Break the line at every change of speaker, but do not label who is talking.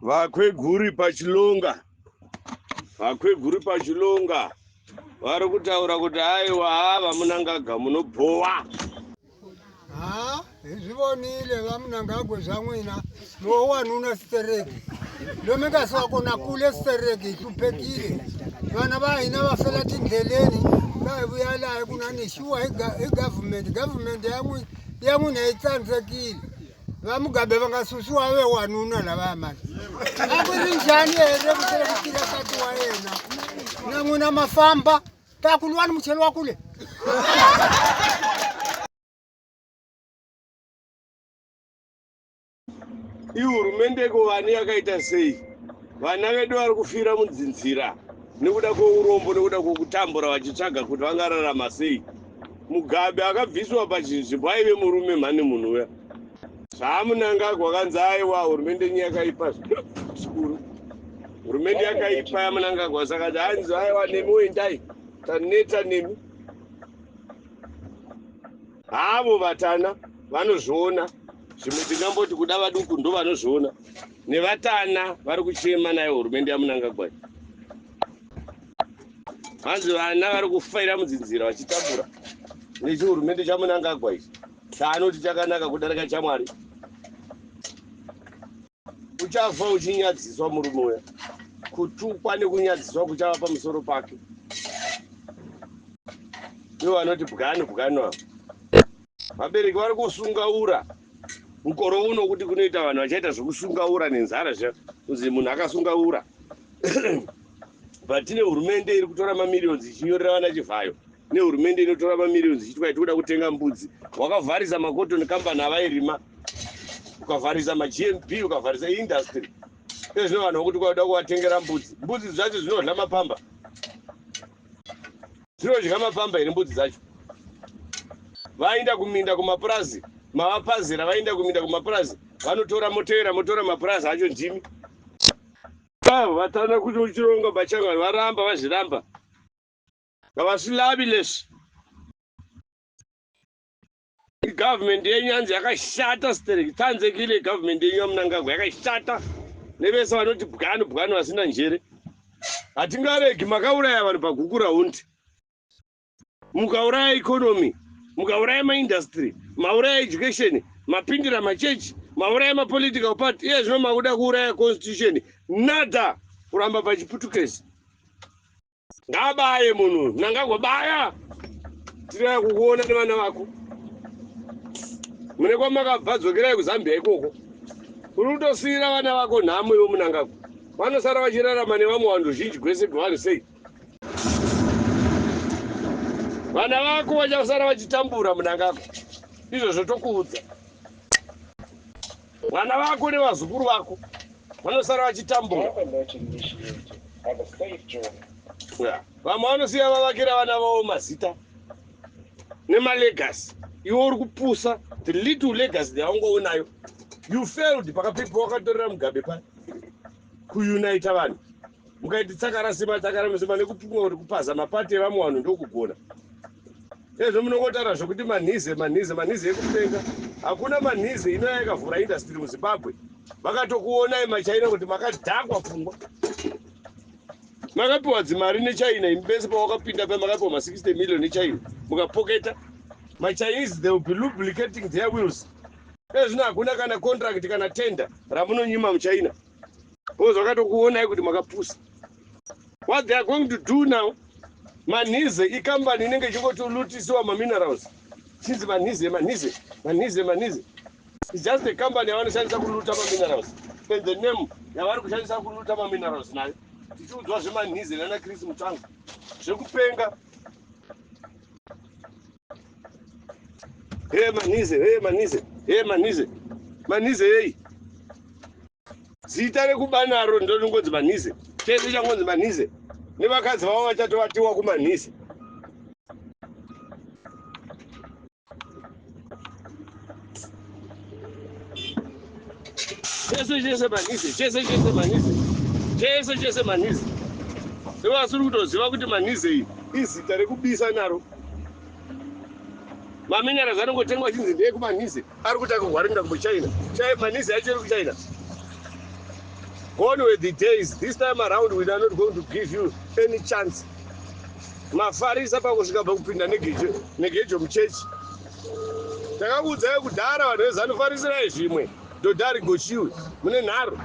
Vakweguri pachilonga, vakweguri pachilonga vari kutaura kuti aiwa, VaMnangagwa munobhowa.
Ha, hi swi vonile va Mnangagwa swa n'wina, lowo wanuna sitereki lomi nga siwa kona kule sitereki, hi hluphekile, vana va hina va fela tindleleni, va hi vuya laha ku na ni xuwa hi government. Government ya n'wina, ya n'wina yi tsandzekile. Va Mugabe va nga susiwa, ve wanuna lavaya mani, a ku ri njhani yena ku tlhela ku tirha nsati wa yena na n'wina mafamba ta ku luwani muchelo wa kule.
Ihurumende kovani yakaita sei? Vana vedu vari kufira mudzinzira nekuda kweurombo, nekuda kwekutambura, vachitsvaga kuti vangararama sei. Mugabe akabviswa pachinzvimbo, aive murume mhani munhu uya. ZvaMnangagwa akanzi aiwa, hurumende yenyu yakaipa zvikuru, hurumende yakaipa yaMnangagwa. Saka hanzi aiwa, nemi endai, taneta nemi. Havo vatana vanozviona zvimwe, tingamboti kuda vaduku ndo vanozviona, nevatana vari kuchema nayo hurumende yaMnangagwa. Hanzi vana vari kufaira mudzinzira vachitambura nechihurumende chaMnangagwa ichi, chaanoti chakanaka kudarika chaMwari. Uchafa uchinyadziswa murume uya, kutukwa nekunyadziswa kuchava pamusoro pake. Ivo vanoti bwani bwani ava, vabereki vari kusunga ura mukoro uno, kuti kunoita vanhu vachaita zvekusunga ura nenzara zviya, kunzi munhu akasunga ura. But tine hurumende iri kutora mamillions ichinyorera vana Chivhayo, nehurumende inotora mamillions ichiti kwai tikuda kutenga mbudzi. Wakavharisa macotton company avairima, ukavharisa maGMB, ukavharisa industry. Ezvino vanhu vokuti kwauda kuvatengera mbudzi, mbudzi dzacho dzinodya mapamba, dzinodya mapamba here mbudzi dzacho? Vaenda kuminda kumapurazi, mavapazira, vaenda kuminda kumapurazi, vanotora, motevera, motora mapurazi acho ndimi avo. Vatana kuti uchironga bachangani varamba, vazviramba, havasvilavi leswi. Igovernment yenyu yanzi yakashata stereki, tsanzekile. Government yenyu yaMnangagwa yakashata, nevese vanoti bwani bwani vasina njere. Hatingaregi makauraya vanhu paGukurahundi, mukauraya economy, mukauraya maindustry, mauraya education, mapindira machechi, mauraya mapolitical party. Iye zvino makuda kuuraya constitution, nada kuramba pachiputukezi. Ngabaye munhu Mnangagwa, baya, tiraya kukuona nevana vako. Mune kwamakabva, dzokerai kuZambia ikoko. Uri kutosiyira vana vako nhamo ivo Mnangagwa, vanosara vachirarama nevamwe vanhu zhinji gwese gwavanhu sei. Vana vako vachasara vachitambura, Mnangagwa, izvozvo tokuudza. Vana vako nevazukuru vako vanosara vachitambura. Vamwe vanosiya vavakira vana vavo mazita nemalegacy. Iwe uri kupusa. The little legacy yaungounayo, you failed pakapipa wakatorera Mugabe paya kuunita vanhu, mukaiti tsakarasima tsakarasima nekupunga kuti kupaza mapati evamwe vanhu ndokugona. Ezvo munongotaura zvokuti manhize manhize manhize ekupenga. Hakuna manhize inoya yakavhura industry muZimbabwe. Vakatokuonai maChina kuti makadhakwa pfungwa, makapiwa dzimari neChina. Imi bese pawakapinda pa makapiwa ma60 million neChina, mukapoketa. MaChinese, they will be lubricating their wheels. Ezvino hakuna kana contract kana tender ramunonyima muChina, because vakatokuonai kuti makapusa. What they are going to do now, Manhize ikambani inenge ichingotolutisiwa maminerals, chinzi Manhize Manhize Manhize Manhize. It's just a company yavanoshandisa kuluta maminerals, and the name yavari kushandisa kuluta maminerals nayo, tichiudzwa zvemanhize nana Chris Mutsvango zvekupenga. He Manhize, he Manhize, he Manhize, Manhize yei? Zita rekuba naro ndoringonzi Manhize chese, changonzi Manhize, nevakadzi vavo vachatovatiwa kuManhize. Chese chese Manhize, chese chese Manhize, chese chese Manhize. Sevasiri kutoziva kuti Manhize iyi izita rekubisa naro. Maminerals anongotengwa achinzi ndeyekuManhize, ari kuti akahwarinda kuChina chai. Manhize yacho iri kuChina. Gone were the days. This time around we are not going to give you any chance. Mafarisa pakusvika pakupinda negejo negejo muchechi. Takakuudzai kudhara vanhu veZanu farisirai zvimwe. Dhodha rigochiwe. Mune nharo.